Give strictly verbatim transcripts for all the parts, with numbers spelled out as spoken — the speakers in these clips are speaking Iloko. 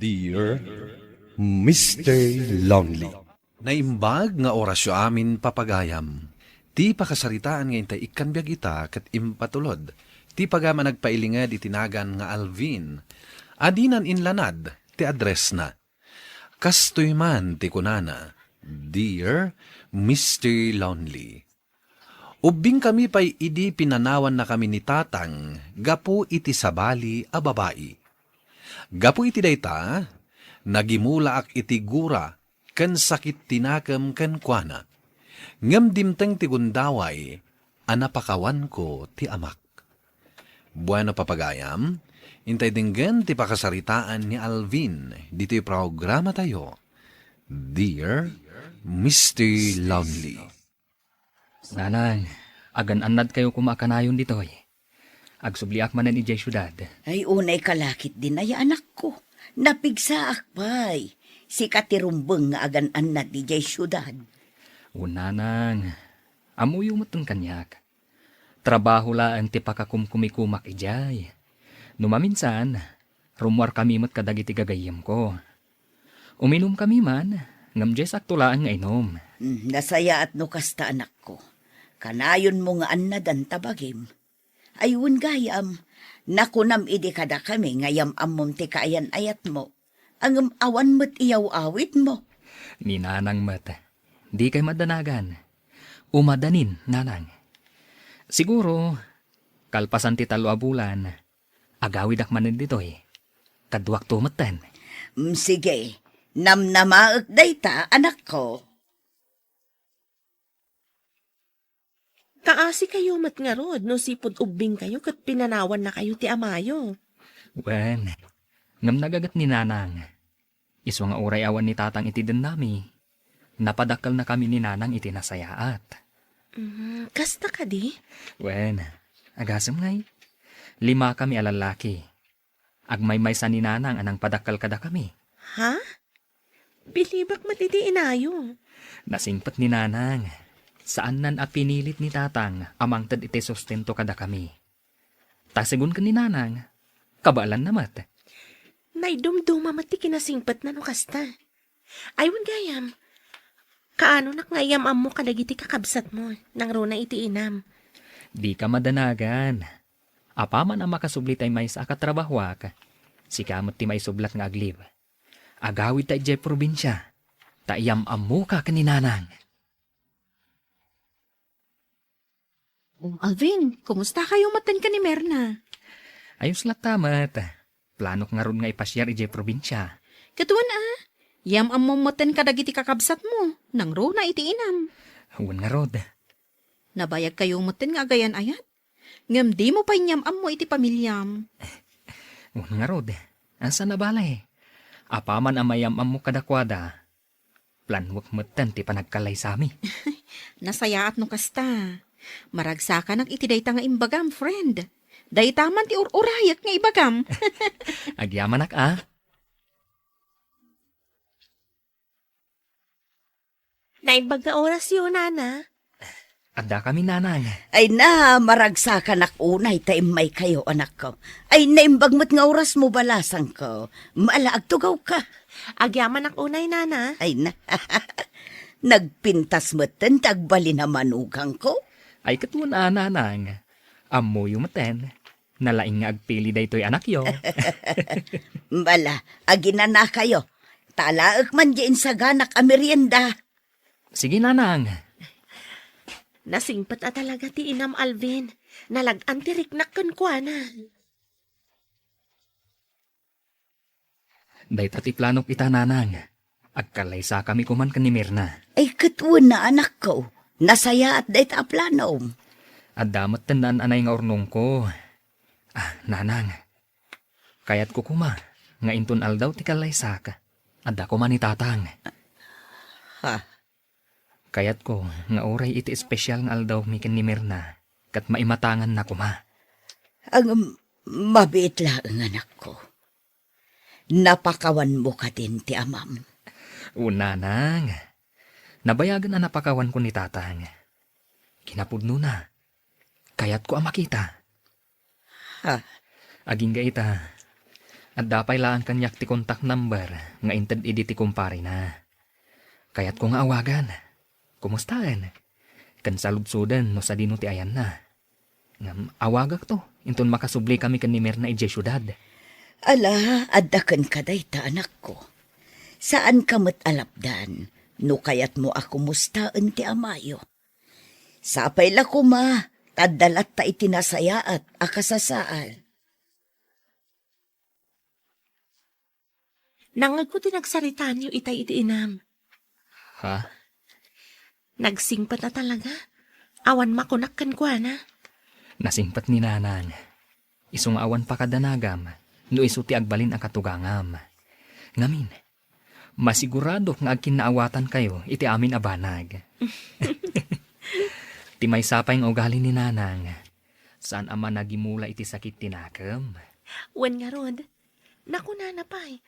Dear Mister Lonely. Naimbag nga orasyo amin, papagayam. Ti pakasaritaan nga intay ikkan biag ita ket impatulod ti pagayam a nagpailinged iti nagan nga Alvin. Adinan inlanad ti addressna. Kastoy man ti kunana, "Dear Mister Lonely." Ubbingkami pay idi pinanawannakami ni Tatang gapu iti sabali a babai. Gapu iti dayta, nagimulaak iti gura ken sakit ti nakem kenkuana. Ngem dimteng ti gundaway a napakawanko ti amak. Bueno, papagayam, intay denggen ti pakasaritaan ni Alvin ditoy programatayo, Dear Mister Lonely. Nanang, agan-annadkayo koma a kanayon ditoy. Agsubliak manen idiay siudad. Ay, unay ka lakit din, ay, anakko. Napigsaak pay. Sika ti rumbeng nga agan-annad idiay siudad. O, nanang, ammoyo metten kaniak. Trabaho laeng ti pakakumkumikomak idiay. No maminsan, rummuarkami met kadagiti gagayyemko. Uminumkami man, ngem diay sakto laeng nga inum. Hmm, nasayaat no kasta, anakko. Kanayonmo nga annadan ta bagim. Ay, wen gayam, nakunam idi kadakami nga yam-ammom ti kaayan-ayatmo. Ngem awan met iyaw-awitmo. Ni nanang met, dikay madanagan. Umadanin, nanang. Siguro, kalpasan ti tallo a bulan, agawidak manen ditoy. Kaduakto metten. Mm, sige, namnamaek dayta, anakko. Kaasikayo met ngarud no sipud ubbingkayo ket pinanawannakayo ti amayo. Wen, ngem nagaget ni nanang. Isu nga uray awan ni tatang iti dennami, napadakkelnakami ni nanang iti nasayaat. Mm, kasta kadi? Wen, agasem ngay. Limakami a lallaki. Agmaymaysa ni nanang a nangpadakkel kadakami. Ha? Bilibak met iti inayo. Nasingpet ni nanang. Saannan a pinilit ni tatang a mangted iti sustento kadakami. Ta segun ken ni nanang, kabaelanna met. Naidumduma met ti kinasingpetna no kasta. Ay, wen gayam, kaanonak nga iyam-ammo kadagiti kakabsatmo, nangruna iti inam? Dika madanagan. Apaman a makasubli tay maysa a katrabahoak, sika met ti maisublat nga aglib. Agawidta idiay probinsia, ta iyam-ammoka ken ni nanang. O, Alvin, kumusta kayo metten ken ni Mirna? Ayos latta met. Planok ngarud nga ipasiar idiay probinsia. Ket wen a, iyam-ammom metten kadagiti kakabsatmo, nangruna iti inam. Wen ngarud. Nabayag kayo metten nga agayan-ayat? Ngem dimo pay inyam-ammo iti pamiliam. Wen ngarud, saan a bale. Apaman a mayam-ammo kadakuada, planuek metten ti panagkallaysami. Nasayaat no kasta. Maragsakanak iti dayta nga imbagam, friend. Dayta man ti ur-urayek nga ibagam. Agyamanak a. Naimbag nga orasyo, nana. Addakami, nanang. Ay na, maragsakanak unay ta immaykayo, anakko. Ay, naimbag met nga orasmo, balasangko. Ala, agtugawka. Agyamanak unay, nana. Ay na. Nagpintas metten ti agbalin a manugangko. Ay, ket wen a, nanang. Ammoyo metten. Nalaing nga agpili daytoy anakyo. Bala, aginanakayo. Talaek man di insaganak a merienda. Sige, nanang. Nasingpet a talaga ti inam, Alvin. Nalag-an ti riknak kenkuana. Dayta ti planok ita, nanang. Agkallaysakami koman ken ni Mirna. Ay, ket wen a, anakko. Nasayaat dayta a planom. Adda met ti naan-anay nga urnongko. Ah, nanang. Kayatko koma nga inton aldaw ti kallaysak, adda koma ni tatang. Ha? Kayatko nga uray iti espesial nga aldawmi ken ni Mirna, ket maimatanganna koma. Ang mabiit laeng, anakko. Napakawanmo kadin ti amam? O, nanang. Nabayagen a napakawanko ni tatang. Kinapudnona, kayatko a makita. Ha? Agingga ita, Adda pay laeng kaniak ti contact number nga inted idi ti kumparena. Kayatko nga awagan. Kumustaen? Ken saludsoden no sadino ti ayanna. Ngem awagakto, inton makasublikami ken ni Mirna idiay siudad. Ala, adda kenka dayta, anakko. Saanka met a lapdan no kayatmo a kumustaen ti amayo. Sapay la koma, ta adda latta iti nasayaat a kasasaad. Nangngegko ti nagsaritaanyo itay iti inam. Ha? Nagsingpet a talaga. Awan makunak kenkuana. Nasingpet ni Nanang. Isu nga awan pakadanagam, no isu ti agbalin a katugangam. Ngamin, masiguradok nga agkinnaawatankayo iti amin a banag. Ti maysa pay nga ugali ni Nanang, saan a managimula iti sakit ti nakem. Wen ngarud, nakunana pay,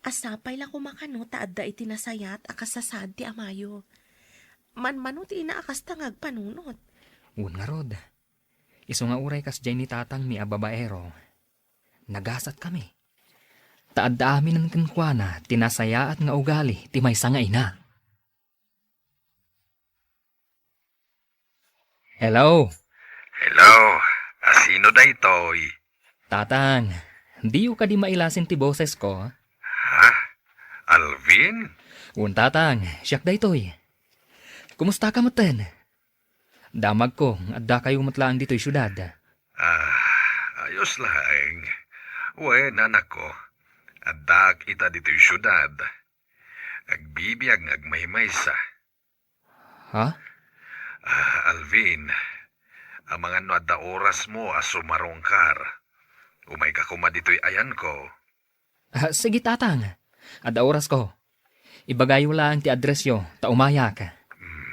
a sapay la koma kano ta adda iti nasayaat a kasasaad ti amayo. Manmano ti ina a kasta nga agpanunot. Wen ngarud, isu nga uray kasdiay ni tatangmi a babaero, nagasatkami. Ta adda aminen kenkuana ti nasayaat nga ugali ti maysa nga ina. Hello? Hello, a sino daytoy? Tatang, diyo kadi mailasin ti bosesko? Ha? Alvin? Wen, Tatang, siak daytoy. Kumustaka metten? Damagko, addakayo met laeng ditoy siudad. Ah, ayos laeng. Wen, anakko, addaak ita ditoy siudad. Agbibiag nga agmaymaysa. Ha? Ah, Alvin, amangan no adda orasmo a sumarungkar. Umayka koma ditoy ayanko. Ah, sige, Tatang. Adda orasko. Ibagayo laeng ti addressyo, ta umayak. Hmm.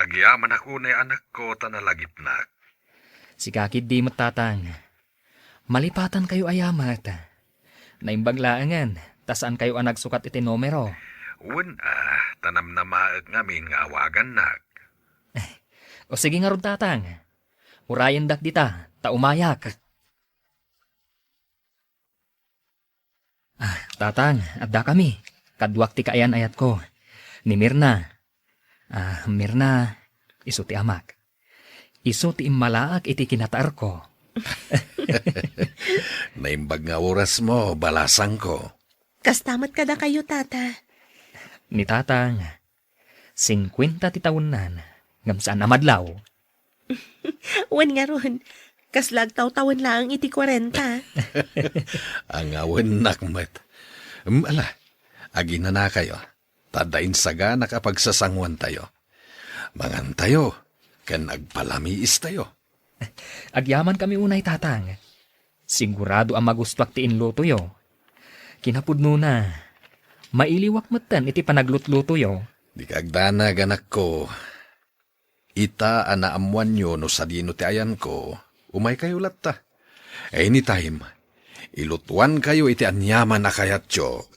Agyamanak unay, anakko, ta nalagipnak. Sika ketdi met, Tatang. Malipatankayo aya met. Naimbag laengen, ta saankayo a nagsukat iti numero. Wen a, ta namnamaek ngamin nga awagannak. O sige ngarud, Tatang. Urayendak dita, ta umayak. Ah, Tatang, addakami. Kaduak ti kaayan-ayatko. Ni Mirna. Ah, Mirna, isu ti amak. Isu ti immalaak iti kinataerko. Naimbag nga orasmo, balasangko. Kasta met kadakayo, Tata. Ni Tatang, singkuenta ti tawennan, ngem saan a madlaw. Wen ngarud, kasla agtawtawen laeng iti kuarenta. Angawennak met. Em, ala, aginanakayo, ta adda insaganak a pagsasanguantayo. Mangantayo, ken agpalamiistayo. Agyamankami unay, Tatang. Sigurado a magustuak ti inlutoyo. Kinapudnona, mailiwak metten iti panaglutlutoyo. Dika agdanag, anakko. Ita a naammoanyo no sadino ti ayanko, umaykayo latta. Anytime, ilutuankayo iti aniaman a kayatyo.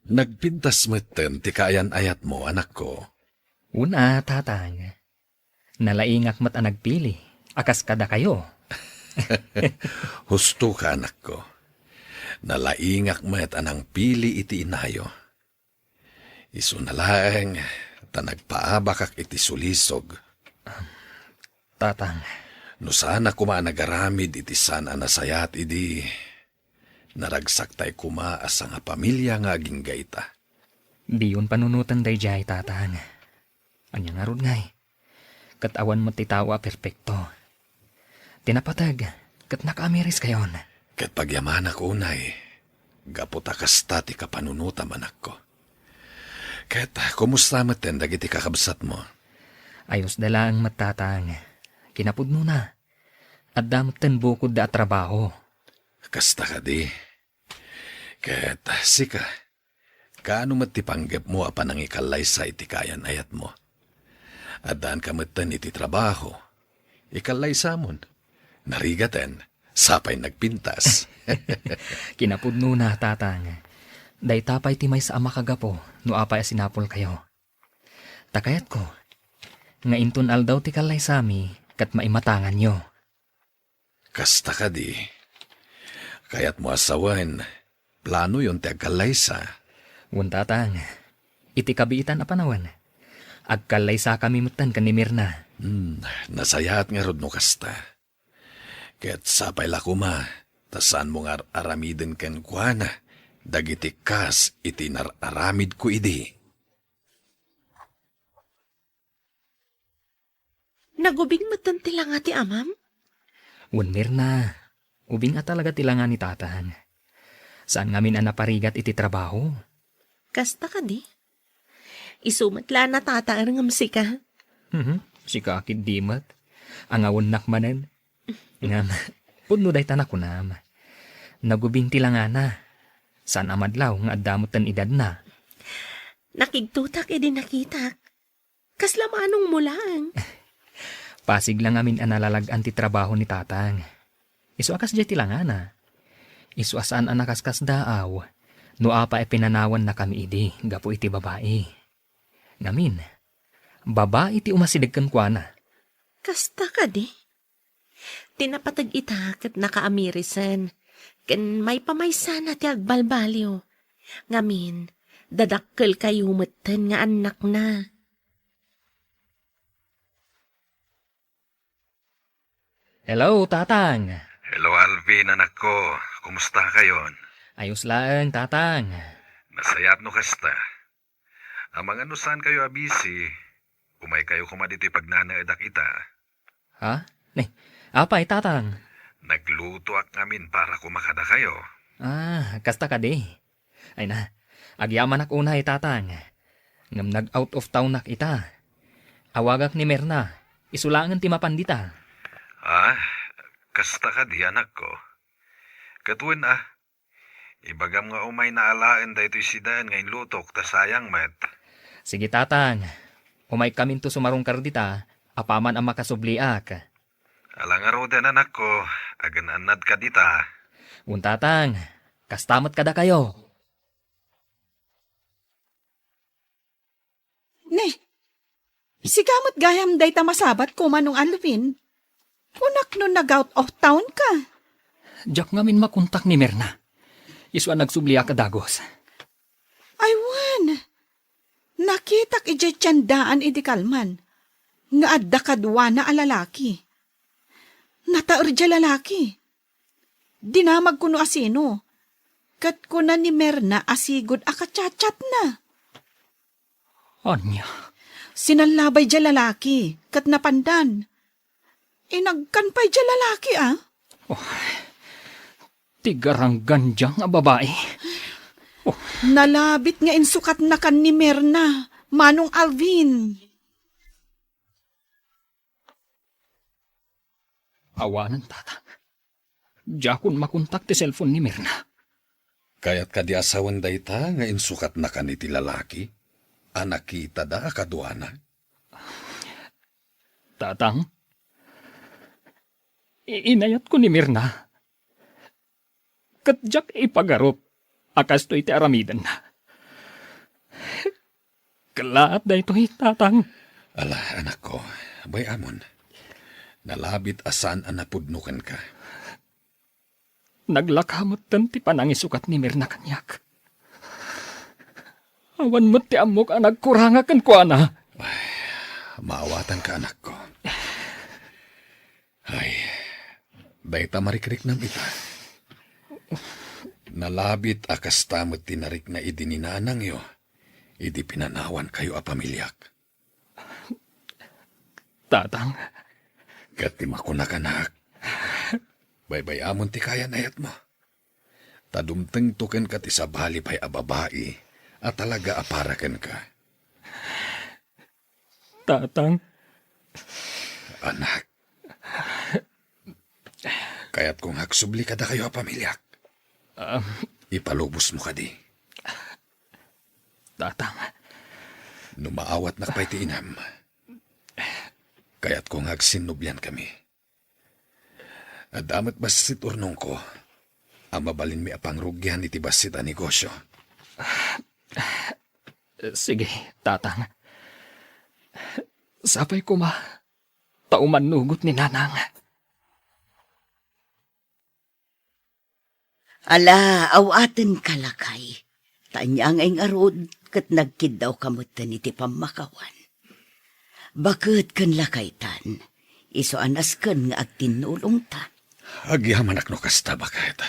Nagpintas metten ti kaayan-ayatmo, anakko. Una, Tatang. Nalaingak met a nagpili a kas kadakayo. Husto ka, anakko. Nalaingak met a nangpili iti inayo. Isuna laeng ta nagpaabakak iti sulisog. Tatang. No saanak koma a nagaramid iti saan a nasayaat idi, naragsaktay koma a sangapamilia nga agingga ita. Diyon panunoten daydiay, Tatang. Ania ngarud ngay? Ket awan met ti tao a perpekto. Ti napateg ket nakaamiriskayon. Ket pagyamanak unay, gapu ta kasta ti kapanunotam, anakko. Ket kumusta metten dagiti kakabsatmo? Ayosda laeng met, Tatang. Kinapudnona, adda metten bukodda a trabaho. Kasta kadi. Ket sika, kaano met ti panggepmo a panangikallaysa iti kaayan-ayatmo? Addaanka metten iti trabaho. Ikallaysamon. Narigaten, sapay nagpintas. Kinapudnona, Tatang. Dayta pay ti maysa a makagapu no apay a sinapulkayo. Ta kayatko nga inton aldaw ti kallaysami ket maimatanganyo. Kasta kadi. Kayatmo a sawen, planoyon ti agkallaysa. Wen, Tatang, iti kabiitan a panawen, agkallaysakami metten ken ni Mirna. Hmm, nasayaat ngarud no kasta. Ket sapay la koma, ta saanmo nga ar-aramiden kenkuana dagiti kas iti nar-aramidko idi. Nagubing metten ti langa ti amam? Wen, Mirna, ubing a talaga ti langa ni Tatang. Saan ngamin a naparigat iti trabaho. Kasta kadi? Isu met la a natataer ngem sika. Mhm, sika ketdi met. Angawennak manen. Ngem, pudno dayta nakunam. Nagubing ti langana. Saan a madlaw nga adda metten edadna. Nakigtotak idi nakitak. Kasla manongmo laeng. Pasig la ngamin a nalalag-an ti trabaho ni Tatang. Isu a kasdiay ti langana. Isu a saan a nakaskasdaaw no apay a pinanawannakami idi gapu iti babai. Ngamin, babai ti umasideg kenkuana. Kasta kadi? Ti napateg ita ket nakaamirisen, ken maipamaysana ti agbalbaliw. Ngamin, dadakkelkayo metten nga annakna. Hello, Tatang. Hello, Alvin, anakko. Kumusta kayon? Ayos laeng, Tatang. Nasayaat no kasta. Amangan no saankayo a busy, umaykayo koma ditoy pagnanaedak ita. Ha? Ni, apay, Tatang? Naglutoak ngamin para koma kadakayo. Ah, kasta kadi. Ay na, agyamanak unay, Tatang. Ngem nag-out of townak ita. Awagak ni Mirna. Isu laengen ti mapan dita. Ah, kasta kadi, anakko. Ket wen a, ibagam nga umayna alaen daytoy sidaen nga inlutok ta sayang met. Sige, Tatang. Umaykaminto sumarungkar dita, apaman a makasubliak. Ala ngaruden, anakko, agan-annadka dita. Wen, Tatang, kasta met kadakayo. Ne, sika met gayam dayta masabatko, Manong Alvin. Kunak no nag-out of town ka. Diak ngamin makontak ni Mirna. Isu a nagsubliak a dagus. Ay wen, nakitak idiay tiendaan idi kalman nga adda kaduana a lalaki. Nataer diay lalaki. Dinamagko no asino. Ket kuna ni Mirna a sigud a kachatchatna. Ania? Sinallabay diay lalaki, ket napandan. Inagkan pay diay lalaki, a? Oh, ti garanggan diay nga babai. Oh. Nalabit nga insukatnakan ni Mirna, Manong Alvin. Awanen, Tatang. Diakon makontak ti cellphone ni Mirna. Kayat kadi a sawen dayta nga insukatnakan iti lalaki a nakitada a kaduana? Tatang, i-, inayatko ni Mirna. Ket diak ipagarup a kastoy ti aramidenna. Kellaat daytoy, Tatang. Ala, anakko, bay-amon. Nalabit a saan a napudno kenka. Naglaka metten ti panangisukat ni Mirna kaniak. Awan met ti ammok a nagkuranga kenkuana. Ay, maawatanka, anakko. Ay, dayta marikriknam ita. Nalabit a kasta met ti narikna idi ni nanangyo, idi pinanawankayo a pamiliak. Tatang. Ket ti makunak, anak, baybay-amon ti kayan-ayatmo. Ta dumtengto kenka ti sabali pay a babai a talaga a para kenka. Tatang. Anak. Kayatko nga agsubli kadakayo a pamiliak. Um. Ipalubosmo kadi. Tatang. No maawatnak pay ti inam, kayatko nga agsinnubliankami. Adda met bassit urnongko a mabalinmi a pangrugian iti bassit a negosio. Sige, Tatang. Sapay koma ta umannugot ni Nanang. Ala, awatenka, lakay. Ta ania ngay ngarud, ket nagkiddawka metten iti pammakawan. Baket ken lakaytan, isu a nasken nga agtinnulongta. Agyamanak no kasta, baket.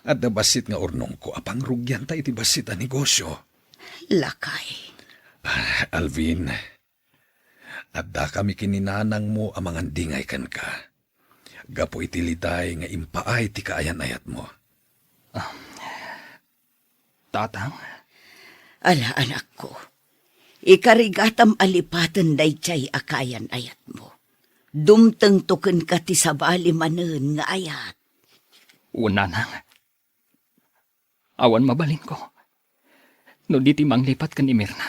Adda bassit nga urnongko a pangrugianta iti bassit a negosio. Lakay. Ah, Alvin, addakami ken ni nanangmo a mangandingay kenka. Gapu iti liday nga impaay ti kaayan-ayatmo. Ah, Tatang? Ala, anakko. Ikarigatam a lipaten daydiay a kaayan-ayatmo. Dumtengto kenka ti sabali manen nga ayat. Wen, nanang. Awan mabalinko no di ti manglipat ken ni Mirna.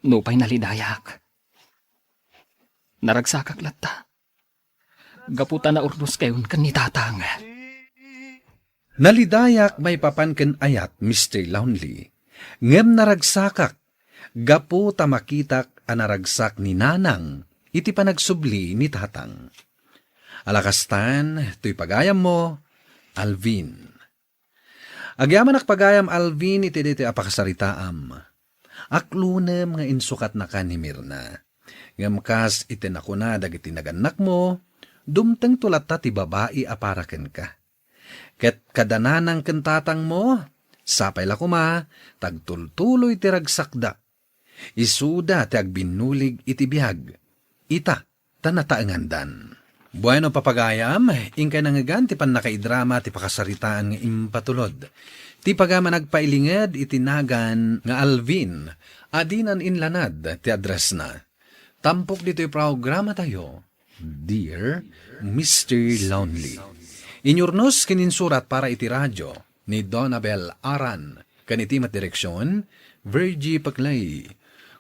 Nupay nalidayak, naragsakak latta. Gapu ta naurnoskayon ken ni Tatang. Nalidayak maipapan ken ayat, Mister Lonely, ngem naragsakak gapu ta makitak a naragsak ni Nanang iti panagsubli ni Tatang. Ala kastan, toy pagayammo, Alvin. Agyamanak pagayam, Alvin, iti daytoy a pakasaritaam. Aklonem nga insukatnaka ni Mirna. Ngem kas iti nakuna dagiti nagannakmo, dumtengto latta ti babai a para kenka. Ket kada nanang ken tatangmo, sapay la koma ta agtultuloy ti ragsakda. Isuda ti agbinnulig iti biag. Ita, ta nataengandan. Bueno, papagayam, inkay nangngegan ti pannakaidrama ti pakasaritaan nga impatulod. Ti pagayam a nagpailinged iti nagan nga Alvin, a dinan inlanad ti addressna. Tampok ditoy programatayo, Dear Mister Lonely. Inyurnos ken insurat para iti radio ni Donabel Aran, ken iti met direksion, Virgie Paclay.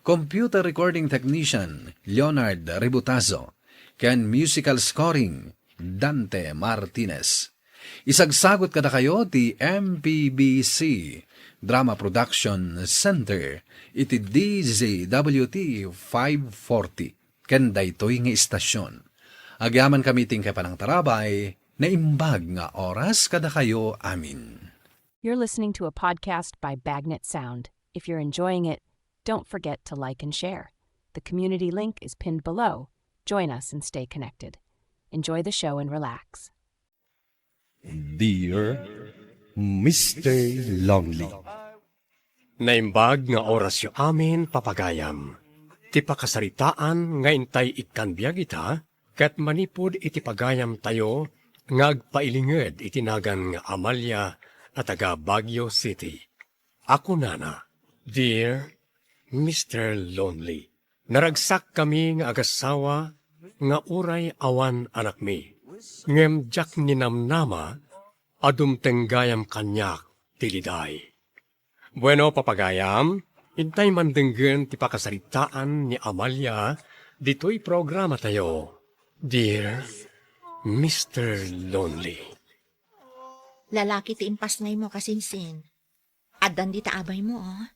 Computer recording technician, Leonard Ributazo, ken musical scoring, Dante Martinez. Isagsagut kadakayo ti M P B C Drama Production Center iti D Z W T five forty ken daytoy nga istasion. Agyamankami ti inkay panangtarabay, naimbag nga oras kadakayo amin. You're listening to a podcast by Bagnet Sound. If you're enjoying it, don't forget to like and share. The community link is pinned below. Join us and stay connected. Enjoy the show and relax. Dear Mister Lonely. Naimbag nga orasyo amin, papagayam. Ti pakasaritaan nga intay ikkan biag ita, ket manipud iti pagayamtayo nga agpailinged iti nagan nga Amalia a taga Baguio City. A kunana, Dear Mister Lonely, naragsakkami nga agassawa nga uray awan anakmi, ngem diak ninamnama a dumteng gayam kaniak ti liday. Bueno, papagayam, intay man denggen ti pakasaritaan ni Amalia ditoy programatayo, Dear Mister Lonely. Lalaki ti impasngaymo, kasinsin. Addan dita abaymo, oh.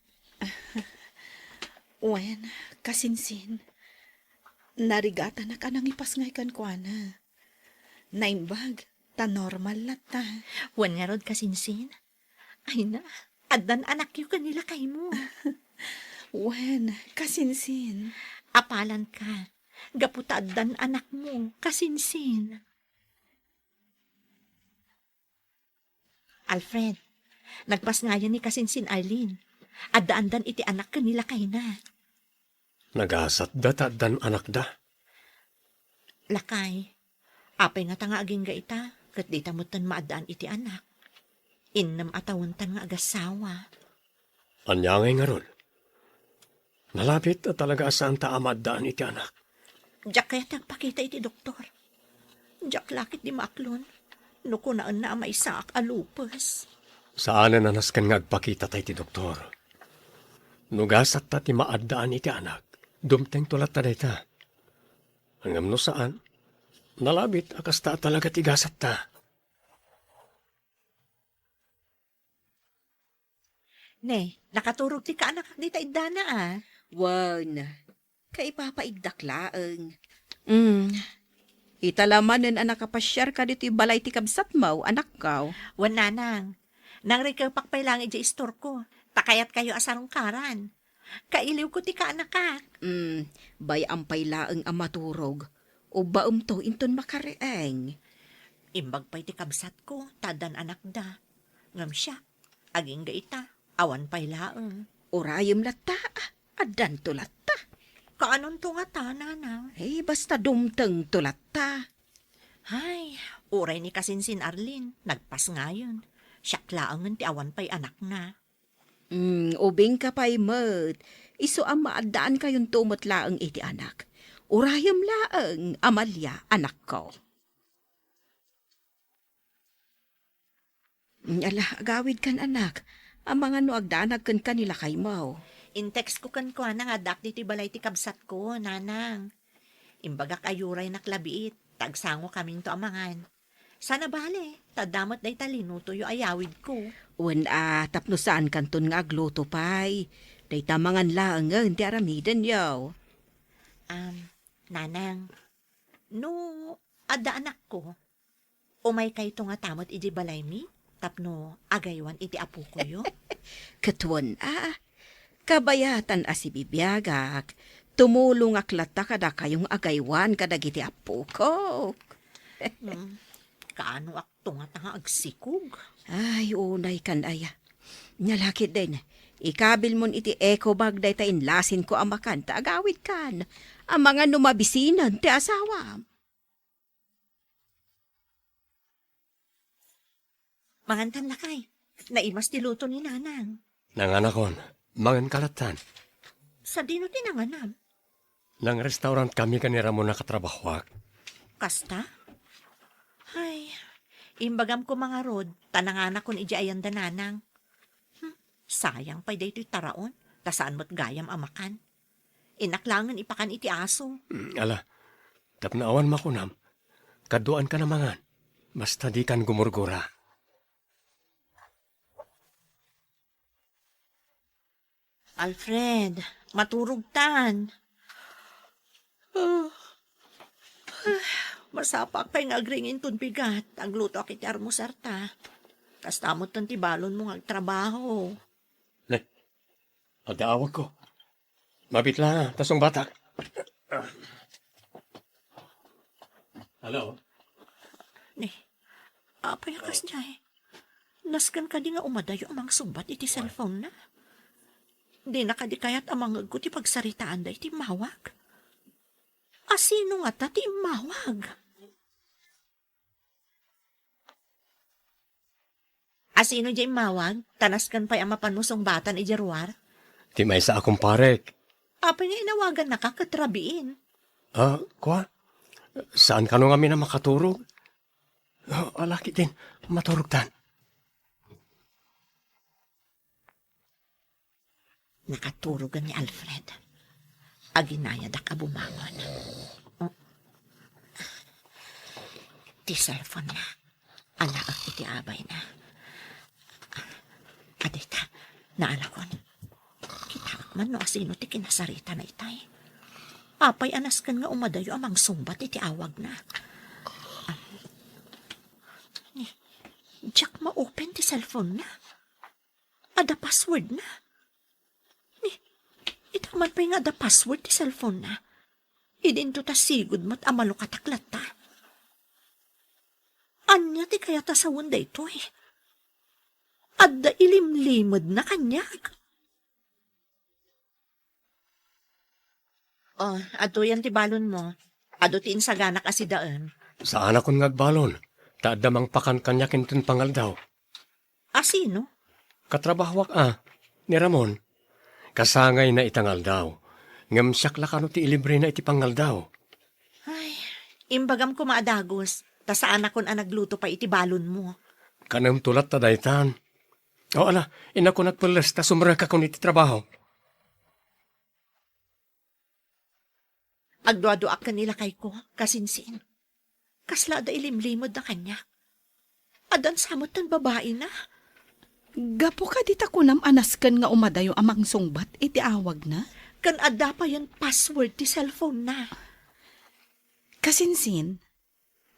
Wen, kasinsin. Narigatanak a nangipasngay kenkuana. Naimbag, ta normal latta. Wen ngarud, kasinsin. Ay na, addan anakyo ken ni lakaymo. Wen, kasinsin. Apalanka, gapu ta addan anakmo, kasinsin. Alfred, nagpasngayan ni kasinsin Arlene. Addaandan iti anak ken ni lakayna. Nagasatda ta addan anakda. Lakay, apay ngata nga agingga ita, ket dita metten maaddaan iti anak? Innem a tawentan nga agassawa. Ania ngay ngarud? Nalabit a talaga a saanta a maaddaan iti anak. Diak kayat ti agpakita iti doktor. Diak la ketdi maaklon no kunaenna a maysaak a lupus. Saanen a nasken nga agpakitata iti doktor. No gasatta ti maaddaan iti anak, dumtengto latta dayta. Ngem no saan, nalabit a kasta a talaga ti gasatta. Ne, nakaturog ti kaanakak dita iddana, a. Wen, kaipapaigdak laeng. Mm. Ita la manen a nakapasiarka ditoy balay ti kabsatmo, anakko. Wen, nanang. Nangrikepak pay laeng idiay istorko, ta kayatkayo a sarungkaran. Kailiwko ti kaanakak. Mm, bay-am pay laeng a maturog. Ubbaemto inton makariing. Imbag pay ti kabsatko, ta addan anakda. Ngem siak, agingga ita, awan pay laeng. Urayem latta, ah, addanto latta. Kaanonto ngata, nanang? Eh, basta dumtengto latta. Ay, uray ni kasinsin Arlene, nagpasngayen. Siak laengen ti awan pay anakna. Mm, ubingka pay met. Isu a maaddaankayon met laeng iti anak. Urayem laeng, Amalia, anakko. Mm, ala, agawidkan, anak. Amangan no agdanag kenka ni lakaymo. In-text ko kenkuana nga addaak ditoy balay ti kabsatko, nanang. Imbagak a uraynak la biit, ta agsangokaminto a mangan. Saan a bale, ta adda met dayta linutoyo a yawidko. Wen a, tapno saankanton nga agluto pay. Dayta mangan laengen ti aramidenyo. Am, nanang, no adda anakko, umaykayto ngata met idiay balaymi tapno agaywan iti apokoyo? Ket wen a, kabayatan a sibibiagak, tumulongak latta kadakayo nga agaywan kadagiti apokok. Hmm, kaanoakto ngata nga agsikog? Ay, unaykan aya. Nia la ketdin, ikabilmon iti eco bag dayta inlasinko a makan ta agawidkan. Amangan no mabisinen ti asawam. Mangantan lakay. Naimas ti luto ni Nanang. Nanganakon. Manganka lattan. Sadino ti nanganam? Nang-restaurant kami ken ni Ramon a katrabahoak. Kasta? Ay, imbagam koma ngarud, ta nanganakon idiay ayan da Nanang. Hmm, sayang pay daytoy taraon, ta saan met gayam a makan. Innak laengen ipakan iti aso. Mm, ala, tapno awan makunam, kaduaankan a mangan. Basta dikan gumurgura. Alfred, maturogtan. Ah, masapaak pay nga agring inton bigat. Aglutoak iti armuserta. Kasta metten ti balonmo nga agtrabaho. Ne, adda awagko. Mabit la, ta sungbatak. Hello? Ne, apay a kasdiay? Nasken kadi nga umadayo a mangsungbat iti cellphone-na? Dina kadi kayat a mangegko ti pagsaritaanda iti immawag? A sino ngata ti immawag? A sino diay immawag? Ta nasken pay a mapanmo sungbatan idiay ruar? Ti maysa a kumparek. Apay nga inawagannaka ket rabiin? Ah, kua? Saan kano ngamin a makaturog? Ah, ala ketdin, maturogtan. Nakaturogen ni Alfred. Aginayadak a bumangon. Oh. Ti cellphone-na. Alaek iti abayna. Adita, naalakon. Kitaek man no asino ti kinasaritana itay. Apay a nasken nga umadayo a mangsungbat iti awagna. Ni, diak ma-open ti cellphone-na. Adda password-na. Ni, ita man pay nga adda password ti cellphone-na. Idinto ta sigud met a malukatak latta. Ania ti kayat a sawen daytoy? Adda ilimlimedna kaniak. Oh, adtoyen ti balonmo. Adu ti insaganak a sidaem. Saanakon nga agbalon, ta adda mangpakan kaniak inton pangaldaw. A sino? Katrabahoak a, ni Ramon. Kasangayna ita nga aldaw, ngem siak la kano ti ilibrena iti pangaldaw. Ay, imbagam koma a dagus, ta saanakon a nagluto pay iti balonmo. Kanemto latta daytan. O, ala, innakonak pelles ta sumrekakon iti trabaho. Agduaduaak ken ni lakayko, kasinsin. Kasla adda ilimlimedna kaniak. Addan sa metten babaina. Gapu kadi ta kunam a nasken nga umadayo a mangsungbat iti awagna? Ken adda payen password ti cellphone-na. Kasinsin,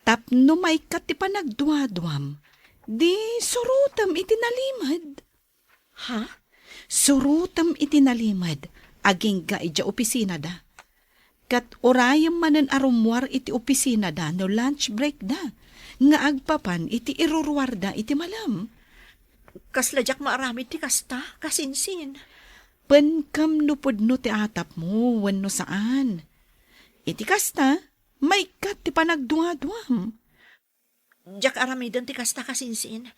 Tapno maikkat ti panagduaduam, di surotem iti nalimed. Ha? Surotem iti nalimed, agingga idiay opisinada. Ket urayem manen a rummuar iti opisinada no lunch break da, nga agpapan iti iruruarda iti malem. Kasla diak maaramid ti kasta, kasinsin. Penkem no pudno ti atapmo wenno saan. Iti kasta, maikkat ti panagduaduam. Diak aramiden ti kasta, kasinsin.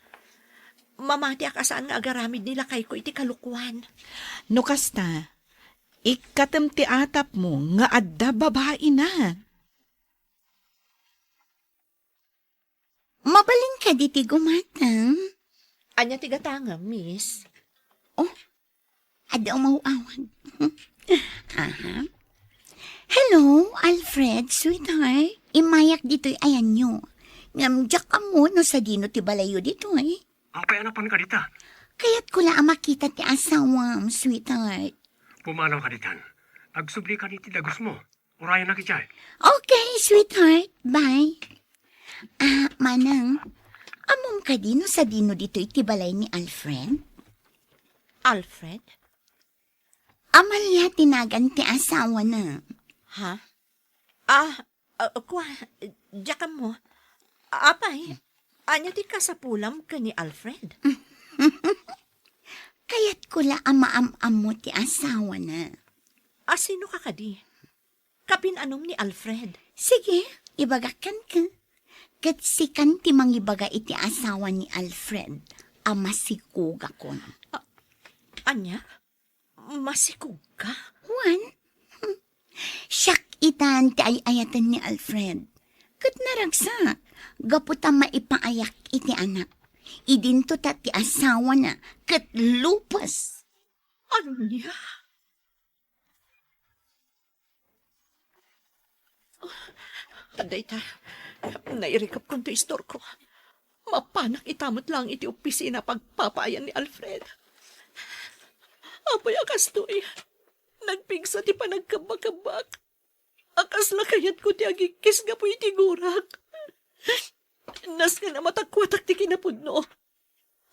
Mamatiak a saan nga agaramid ni lakayko iti kalokuan. No kasta, ikkatem ti atapmo nga adda babaina. Mabalin kadi ti gumatang? Ania ti gatangem, miss? Oh, adda umaw-awag. Aha. Hello, Alfred, sweetheart. Immayak ditoy ayanyo. Ngem diak ammo no sadino ti balayyo ditoy. Apay a napanka dita? Kayatko la a makita ti asawam, sweetheart. Pumanaw ka ditan. Agsublikan iti dagusmo. Urayanak idiay. Okay, sweetheart. Bye. Ah, manang, ammom kadi no sadino ditoy ti balay ni Alfred? Alfred? Amalia ti nagan ti asawana. Ha? Ah, ah, kua, diak ammo. Apay, ania ti kasapulam ken ni Alfred? Kayatko la a maam-ammo ti asawana. A, sino ka kadi? Kapin-anom ni Alfred? Sige, ibagak kenka. Ket sikan ti mangibaga iti asawa ni Alfred a masikogakon. A-, ania? Masikogka? Wen, siak itan ti ay-ayaten ni Alfred. Ket naragsak, gapu ta maipaayak iti anak. Idinto ta ti asawana ket lupes. Ania? Dayta, nairikepkon ti istorko. Mapanak ita met laeng iti opisina pagpapaayan ni Alfred. Apay a kastoy, nagpigsa ti panagkebbakebbak. A kasla kayatko ti agikis gapu iti gurak. Nasken a matakuatak ti kinapudno.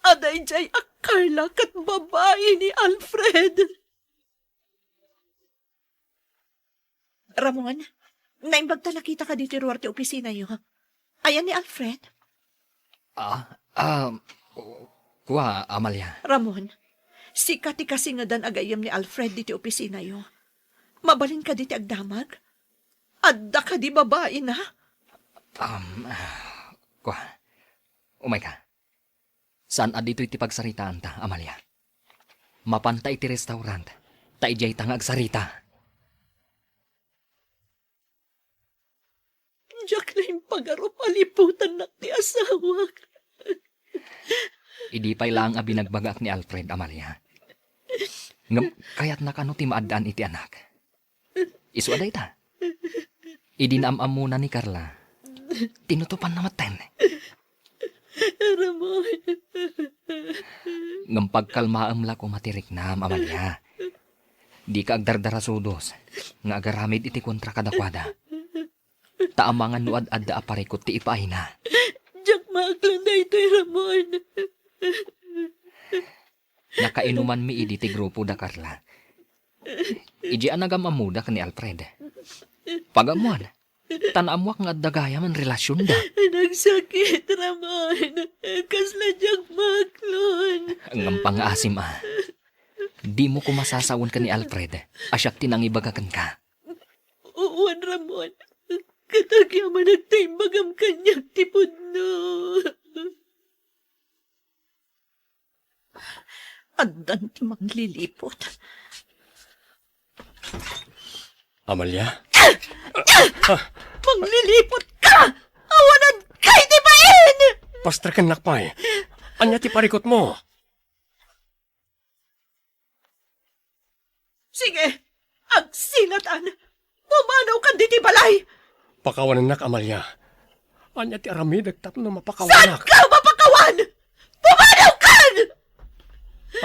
A daydiay a Carla ket babai ni Alfred. Ramon, naimbag ta nakitaka ditoy ruar ti opisinayo. Ayan ni Alfred? Ah, ah, kua, Amalia. Ramon, sika ti kasingedan a gayyem ni Alfred ditoy opisinayo. Mabalin kadi ti agdamag? Adda kadi babaina? Um, ah, kua, umayka. Saan a ditoy ti pagsaritaanta, Amalia. Mapanta iti restaurant, ta idiayta nga agsarita. Diak la impagarup a liputannak ti asawak. Idi pay laeng a binagbagaak ni Alfred, Amalia. Ngem kayatna kano ti maaddaan iti anak? Isu a dayta. Idi naam-ammona ni Carla, tinutopanna metten. Ramon. Ngem pagkalmaem la koma ti riknam, Amalia. Dika agdardarasudos nga agaramid iti kontra kadakuada. Ta amangan no ad-adda a parikut ti ipaayna. Diak maaklon daytoy, Ramon. Nakainumanmi idi ti grupo da Carla. Idiay a nagam-ammoda ken ni Alfred. Pag-ammoan, ta naammoak nga adda gayam a relasionda. Nagsakit, Ramon. Kasla diak maaklon. Ngem pangngaasim a. Dimo koma sasawen ken ni Alfred a siak ti nangibaga kenka. Wen, Ramon. Ket agyamanak ta imbagam kaniak ti pudno. Addan ti mangliliput. Amalia? Mangliliput ka! Awanan ka iti bain! Pastrekennak pay. Ania ti parikutmo? Sige, agsilatan! Pumanawkan diti balay! Pakawanennak, Amalia. Ania ti aramidek tapno mapakawanak? Saanka mapakawan? Pumanawkan!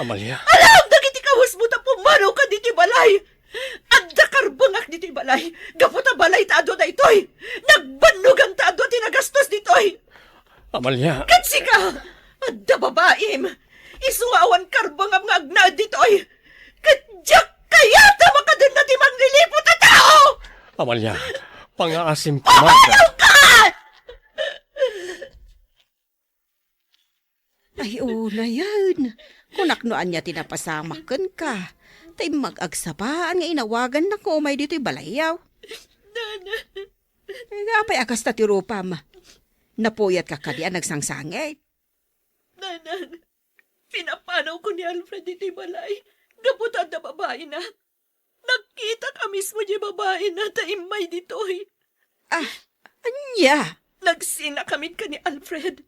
Amalia? Alam dagiti kawesmo ta pumanawkan diti balay! Adda karbengak ditoy balay. Gapu ta balay ta adu daytoy. Nagbannogan ta adu ti nagastos ditoy. Amalia. Ket sika, adda babaim. Isu nga awan karbengam nga agnaed ditoy. Ket diak kayat a makadenna ti mangliliput a tao. Amalia, pangaasim koma. Pumanaw ka! Ay, unayen. Kunak no ania ti napasamak kenka. Ta immag agsabaan nga inawagannak nga umay ditoy balayyo. Nana. Apay a kasta ti rupam? Napuyatka kadi a nagsangsangit? Nanang, pinapanawko ni Alfred ditoy balay. Gapu ta adda babaina. Nakkitak a mismo diay babaina ta immay ditoy. Ah, ania? Nagsinakamin ka ni Alfred.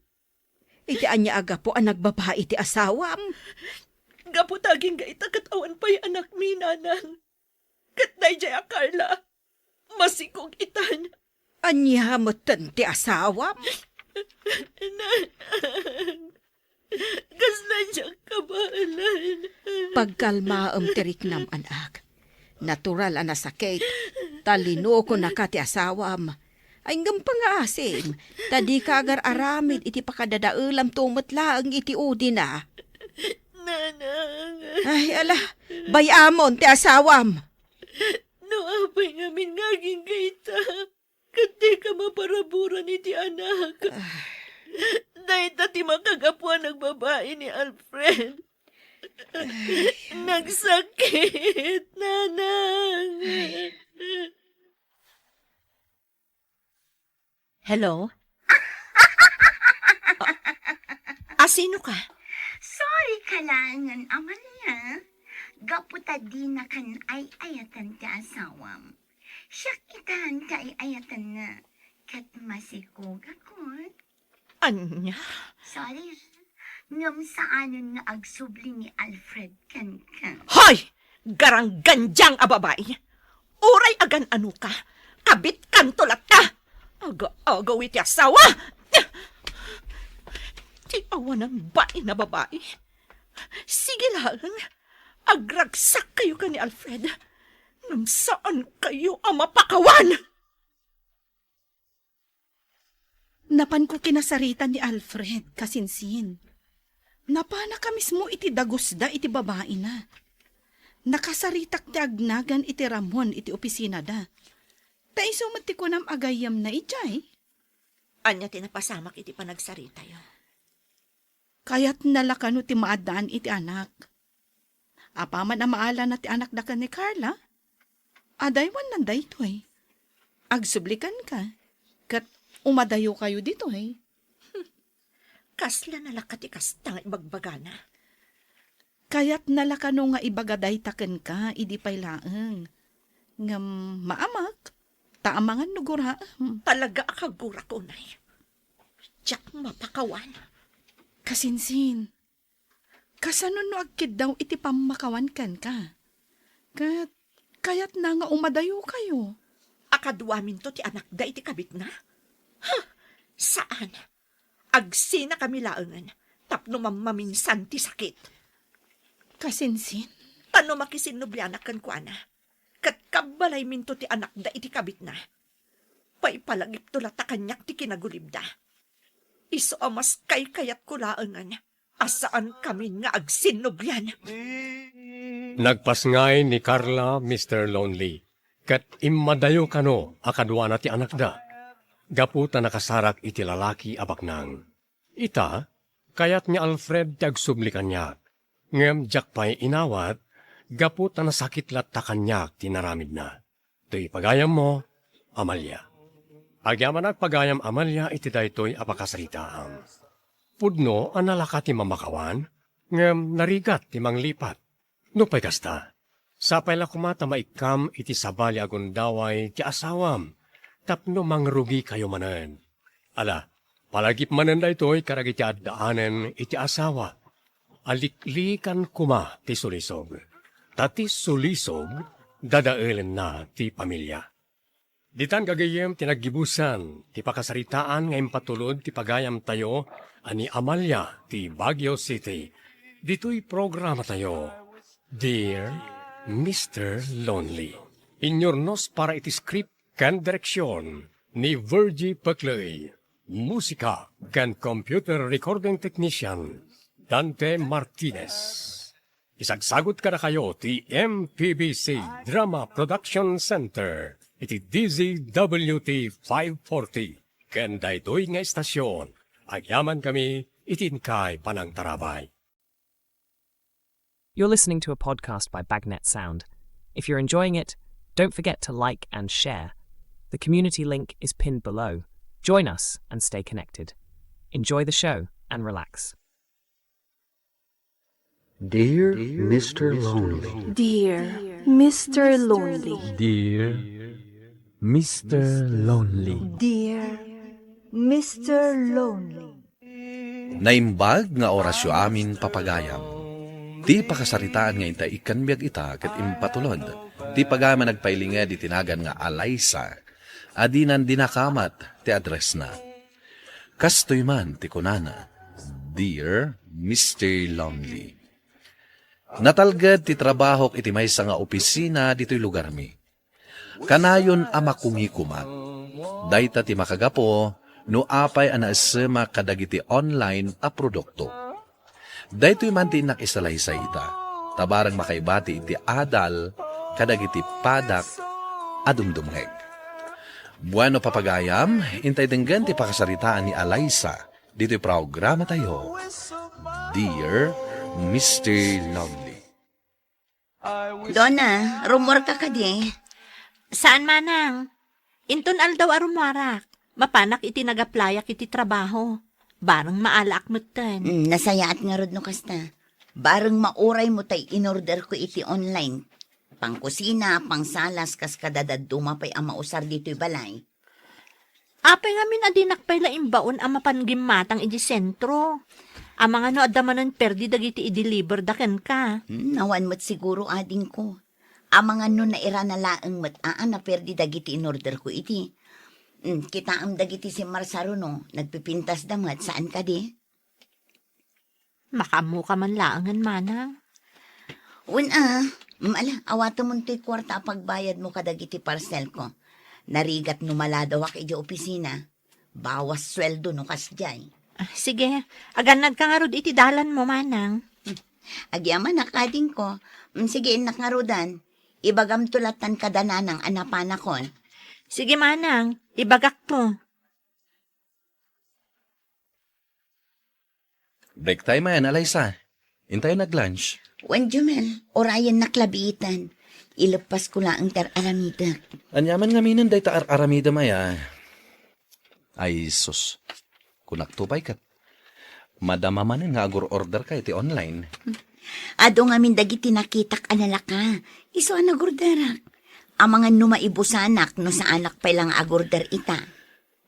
Iti ania a gapu a nagbabai ti asawam? Gapu ta agingga ita ket awan pay anakmi, Nanang. Ket daydiay a Carla, masikog itan. Ania metten ti asawam? Nanang, kasla diak kabaelan. Pagkalmaem ti riknam, anak. Natural a nasakit, ta linukonaka ti asawam. Ay, ngem pangaasim, ta dika agar-aramid iti pakadadaelamto met laeng iti udina. Nanang. Ay, ala, bay-amon ti asawam. No apay ngamin nga agingga ita, ket dika maparaburan iti anak. Ah. Dayta ti makagapu a nagbabai ni Alfred. Ay. Nagsakit, Nanang. Ay. Hello? A, a, sino ka? Sorry ka laengen, Amalia. Gapu ta dinakan ay-ayaten ti asawam. Siak itan ti ay-ayatenna, ket masikogakon. Ania? Sorry, ah. Ngem saanen nga agsubli ni Alfred kenka. Hoy! Garanggandiang a babai! Uray agan-anoka, kabitkanto latta! Aga-agaw iti asawa! Ti awanan bain a babai! Sige laeng, agragsak kayo ken ni Alfred. Ngem saan kayo a mapakawan! Napanko kinasaritan ni Alfred, kasinsin. Napanaka mismo iti dagusda iti babaina. Nakasaritak ti agnagan iti ramon iti opisinada. Ta isu met ti kunam a gayyemna idiay. Ania ti napasamak iti panagsaritayo? Kayatna la kano ti maaddaan iti anak. Apaman a maalana ti anakda ken ni Carla, adaywannan daytoy. Agsubli kenka, ket umadayokayo ditoy. Kasla nalaka ti kasta nga ibagbagana. Kayatna la kano nga ibaga dayta kenka idi pay laeng. Ngem maamak, ta amangan no guraem. Talaga a kagurak unay. Diak mapakawan. Kasinsin, kasano no agkiddaw iti pammakawan kenka? Ket kayatna nga umadayokayo. A kaduaminto ti anakda iti kabitna? Huh! Saan. Agsinakami laengen tapno mammaminsan ti sakit. Kasinsin? Ta no makisinnublianak kenkuana, ket kabbalayminto ti anakda iti kabitna, paipalagipto latta kaniak ti kinagulibda. Isu a mas kaykayatko laengen a saankami nga agsinnublian. Nagpasngay ni Carla, Mister Lonely, ket immadayo kano a kaduana ti anakda, gapu ta nakasarak iti lalaki a baknang. Ita, kayat ni Alfred ti agsubli kaniak, ngem diak pay inawat gapu ta nasakit latta kaniak ti naramidna. Toy pagayammo, Amalia. Agyamanak pagayam, Amalia, iti daytoy a pakasaritaam. Pudno a nalaka ti mamakawan, ngem narigat ti manglipat. Nupay kasta, sapay la koma ta maikkam iti sabali a gundaway ti asawam tapno mangrugikayo manen. Ala, palagip manen daytoy kadagiti addaanen iti asawa. Aliklikan koma ti sulisog. Ta ti sulisog, dadaelenna ti pamilia. Ditan gagayyem ti naggibusan ti pakasaritaan nga impatulod ti pagayamtayo a ni Amalia ti Baguio City. Ditoy programatayo, Dear Mister Lonely. Inyurnos para iti script ken direksion ni Virgie Pecley. Musika ken computer recording technician, Dante Martinez. Isagsagut kadakayo ti M P B C Drama Production Center iti D Z W T five forty. Ken daytoy nga istasyon, agyamankami iti inkay panangtarabay. You're listening to a podcast by Bagnet Sound. If you're enjoying it, don't forget to like and share. The community link is pinned below. Join us and stay connected. Enjoy the show and relax. Dear Mister Lonely. Dear Mister Lonely. Dear Mister Lonely. Dear Mister Lonely. Naimbag nga orasyo amin, papagayam. Ti pakasaritaan nga intay ikkan biag ita ket impatulod ti pagayam a nagpailinged iti nagan nga Alaysa, a dinan dinakamat ti addressna. Kastoy man ti kunana, "Dear Mister Lonely, natalged ti trabahok iti maysa nga opisina ditoy lugarmi. Kanayon a makungikumak. Dayta ti makagapu no apay a naessemak kadagiti online a produkto." Daytoy man ti innak isalaysay ita, ta bareng makaibati iti adal kadagiti padak a dumdumngeg. Bueno, papagayam, intay denggen ti pakasaritaan ni Alaysa ditoy programatayo, Dear Mister Lonely. Donna, rummuarka kadi? Saan, manang. Inton aldaw a rummuarak, mapanak iti nag-applyak iti trabaho. Bareng maalaak metten. Mm, nasayaat ngarud no kasta. Bareng mauray mo tay inorderko iti online. Pangkusina, pangsalas, kas kada dadduma pay a mausar ditoy balay. Apay ngamin a dinak pay la imbaon a mapan gimmatang iti sentro? Amangan no adda manen perdi dagiti i-deliver da kenka. Hmm, awan met siguro, adingko. Amangan no nairana laeng met a, a naperdi dagiti inorderko iti. Hmm, kitaem dagiti simmarsaruno, nagpipintasda met, saan kadi? Makaammoka man laengen, manang. Wen a, mm, ala, awatemon toy kuarta a pagbayadmo kadagiti parcelko. Narigat no maladawak idiay opisina. Bawas sueldo no kasdiay. Ah, sige, agannadka ngarud iti dalanmo, manang. Hmm. Agyamanak, adingko. Mm, sige, innak ngarudan. Ibagamto latan kada nanang a napanakon. Sige, manang, ibagakto. Break time ayan, Alaysa. Intayon ag-lunch. Wen, Jumel, urayennak labiitan. Ileppasko laeng ti ar-aramidek. Aniaman ngaminen dayta ar-aramidem aya? Ay, sus. Kunakto pay ket. Madama manen nga agur-orderka iti online. Adu ngamin dagiti nakitak a nalaka. Isu a nagorderak. Amangan no maibusanak no saanak pay la nga agorder ita.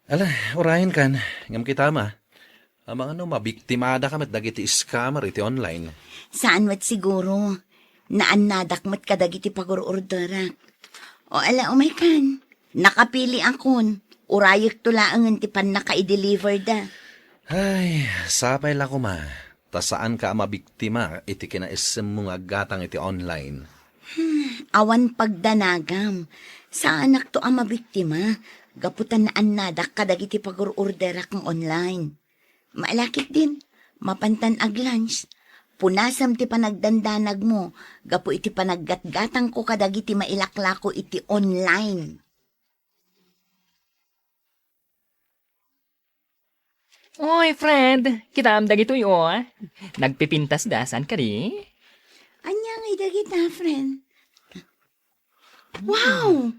Ala, urayenkan, ngem kitam a. Amangan no mabiktimadaka met dagiti scammer iti online. Saan met siguro. Naannadak met kadagiti pagur-orderak. O ala, umaykan. Nakapiliakon. Urayekto laengen ti pannaka-i-deliver da. Ay, sapay la koma. Ta saanka a mabiktima iti kinaessemmo nga aggatang iti online. Hmm, awan pagdanagam. Saanakto a mabiktima gapu ta naannadak kadagiti pagur-orderak nga online. Maala ketdin, mapantan ag-lunch. Punasem ti panagdandanagmo gapu iti panaggatgatangko kadagiti mailaklako iti online. Oy, friend, kitaem dagitoy, o. Nagpipintasda, saan kadi? Ania ngay dagita, friend? Wow!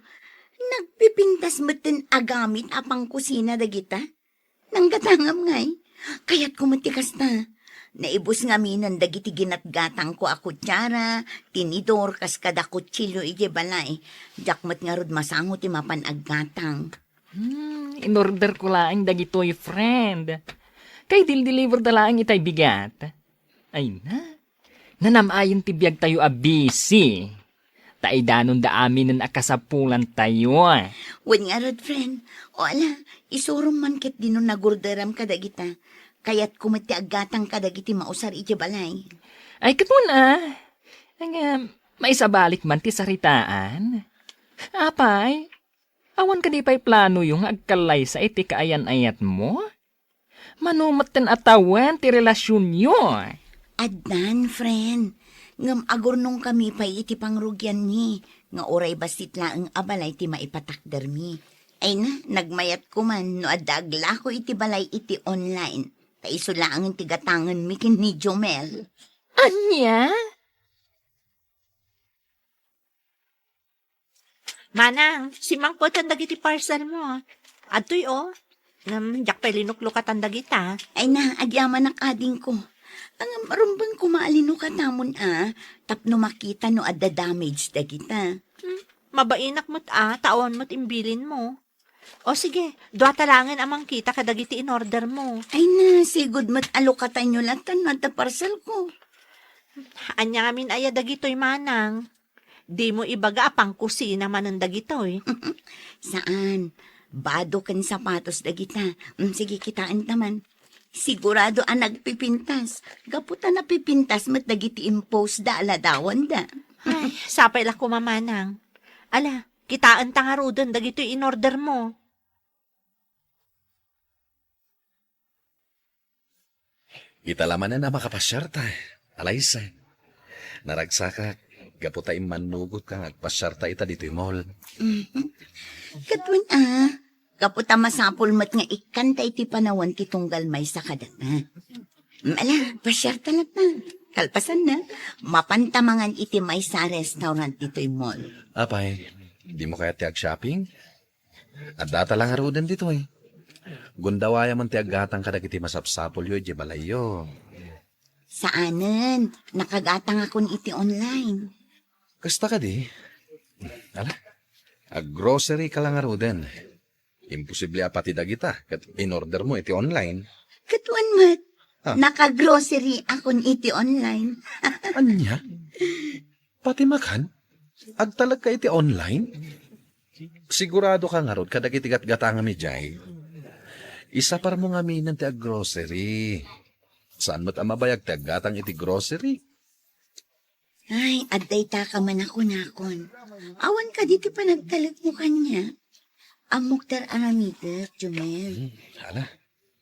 Nagpipintas metten a gamit a pangkusina dagita? Nanggatangam ngay. Kayatko met ti kasta. Naibus ngaminen dagiti ginatgatangko a kutsara, tinidor, kas kada kutsilio idiay balay. Diak met ngarud masango ti mapan aggatang. Hmm, inorderko laeng dagitoy, friend. Kay dildeliverda laeng itay bigat. Ay na, nanam-ayen ti biagtayo a busy. Ta idanonda aminen a kasapulantayo. Wen ngarud, friend. O ala, isurom man ketdi no nagorderam kadagita. Kayatko met ti aggatang kadagiti mausar iti balay. Ay, ket wen a. Ngem, Maisabalik man ti saritaan? Apay, awan kadi pay planoyo nga agkallaysa iti kaayan-ayatmo? Mano metten a tawen ti relasionyo? Addan, friend. Ngem agurnongkami pay iti pangrugianmi, nga uray bassit laeng a balay ti maipatakdermi. Ay na, nagmayat koman no adda aglako iti balay iti online. Ta isu laengen ti gatangenmi ken ni Jomel. Ania? Manang, simmangpeten dagiti parcel mo. Adtoy, o. Ngem, diak pay linuklukatan dagita. Ay na, agyamanak adingko. Ngem, rumbeng koma a linukatamon a, tapno makita no adda damage dagita. Hmm, mabainak met a, ta awan met imbilin mo. O sige, dua ta laengen a mangkita kadagiti in-order mo. Ay na, sigud met a lukatanyo latta no adda parcel ko. Ania ngamin aya dagitoy, manang? Dimo ibaga a pangkusina manen dagitoy. Saan. Bado ken sapatos dagita. Mm, sige, kitaenta man. Sigurado a nagpipintas. Gapu ta napipintas met dagiti impost da a ladawanda. Ay, sapay la koma, manang. Ala, kitaenta ngaruden dagitoy in-order mo. Ita la manen a makapasiarta, Alaysa. Naragsakak, gapu ta immannugotka nga agpasiarta ita ditoy mall. Mhm. Ket wen a, gapu ta masapul met nga ikkanta iti panawen ti tunggal maysa kadata. Mm, ala, pasiarta latta. Kalpasanna, mapanta mangan iti maysa a restaurant ditoy mall. Apay, dimo kayat ti ag-shopping? Addata la ngaruden ditoy. Gundawayam ti aggatang kadagiti masapsapulyo idiay balayyo. Saanen, nakagatangakon iti online. Kasta kadi? Ala, ag-grocery ka la ngaruden. Imposible a pati dagita ket in-order mo iti online. Ket wen met, Ah. Naka-grocery akon iti online. Ania? Pati makan? Agtalek ka iti online? Sigurado ka ngarud kadagiti gatgatangam idiay? Isapar mo ngamin ti ag-grocery. Saan met a mabayag ti aggatang iti grocery? Ay, adda ita ka man a kunakon. Awan kadi ti panagtalek mo kaniak? Ammok ti ar-aramidek, Jumel. Hmm, ala.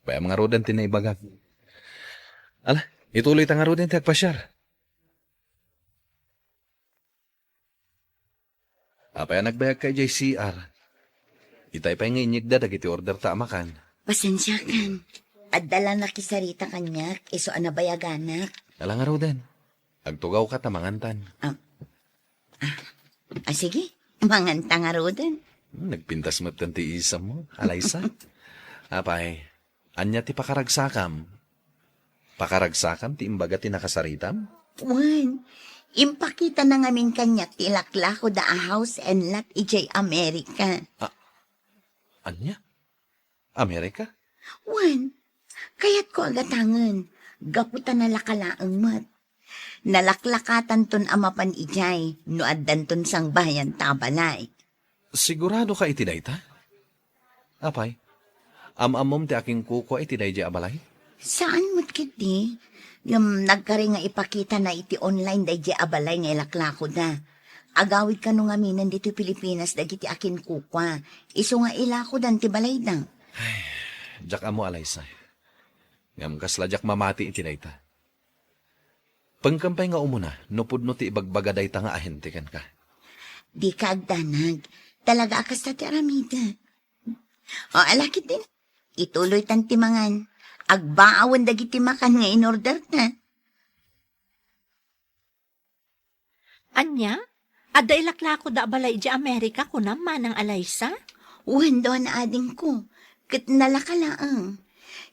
Pay-am ngaruden ti naibagak. Ala, ituloy ta ngaruden ti agpasiar. Apay a nagbayag ka idiay C R? Itay pay nga inyegda dagiti order ta a makan. Pasensiakan. Adda la nakisarita kaniak, isu a nabayaganak. Ala ngaruden. Agtugawka ta mangantan. Ah, ah, ah, sige. Manganta ngaruden. Hmm, nagpintas met ti isam mo, Alaysa. Apay, ania ti pakaragsakam? Pakaragsakam ti imbaga ti nakasaritam? Wen, impakitana ngamin kaniak ti ilaklako da a house and lot idiay Amerika. Ah, ania? Amerika? Wen, kayatko a gatangen, gapu ta nalaka laeng met. Nalaklakatanton a mapan idiay no addanton sangbayan ta a balay. Sigurado ka iti dayta? Apay, am-ammom ti akinkukua iti daydiay a balay? Saan met ketdi, ngem nagkari nga ipakitana iti online daydiay a balay nga ilaklakoda. Agawid kano ngaminen ditoy Pilipinas dagiti akinkukua, isu nga ilakodan ti balayda. Ay, diak ammo, Alaysa. Ngem kasla diak mamati iti dayta. Pengkem pay nga umuna no pudno ti ibagbaga dayta nga ahente kenka. Dika agdanag. Talaga a kasta ti aramidek. O, ala ketdin. Ituloytan ti mangan. Agbaawen dagiti makan nga in-orderta. Ania? Adda ilaklakoda a balay idiay Amerika, kunam, Manang Alaysa? Wen, dua na adingko. Ket nalaka laeng.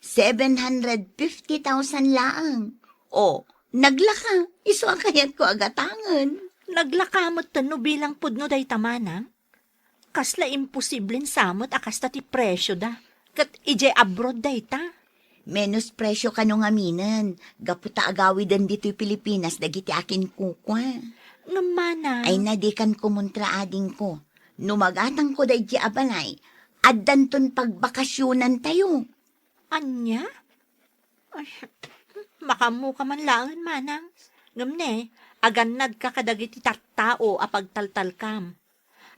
Seven hundred fifty thousand laeng. O, naglaka. Isu a kayatko a gatangen. Naglaka met no bilang pudno dayta, Manang? Kasla imposiblen sa met a kasta ti presioda. Ket idiay abroad dayta. Menos presio kano ngaminen, gapu ta agawiden ditoy Pilipinas dagiti akinkukua. Ngem, Manang. Ay na, dikan kumontra, adingko. No magatangko daydiay a balay, addanton pagbakasionantayo. Ania? Ay, makaammoka man laeng, Manang. Ngem ne, agannadka kadagiti tat-, tattao a pagtaltalkam.